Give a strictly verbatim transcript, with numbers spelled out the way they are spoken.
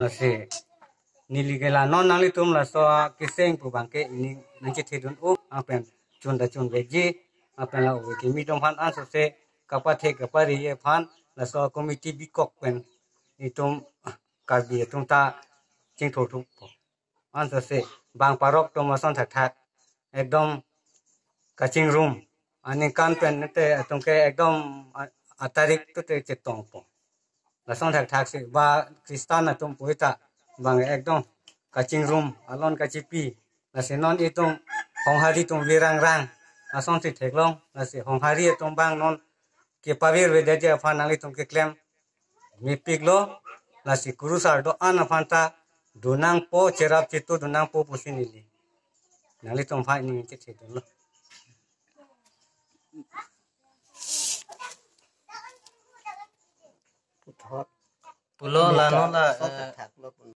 Lasi neli ke la non nanglitum laso keseng pu abang ke neli nangchethedun-o, lapen chun ta chunvekji, lapen la ove kimi atum aphan ansose kapathe kapari aphan laso committee bikok pen itum Karbi atum ta chingthurthukpo. Ansose bang parok atum ason thakthak ekdom kachingrum, aningkan pen te atum ke ekdom a-, atarik tu te chetongpo. Lason thakthak si ba Kristan atum puita bang ekdom kachingrum, alon kachipi. Lasi non itum Honghari atum virangrang asonsi theklong, lasi Honghari atum abang non kepavirvedetji aphan nanglitum keklem mepiklo, lasi kurusar do-an aphan ta donangpo, cherap chetu donangpo pusi neli nanglitum aphan neli chethedunlo. Pulo la non la, eh,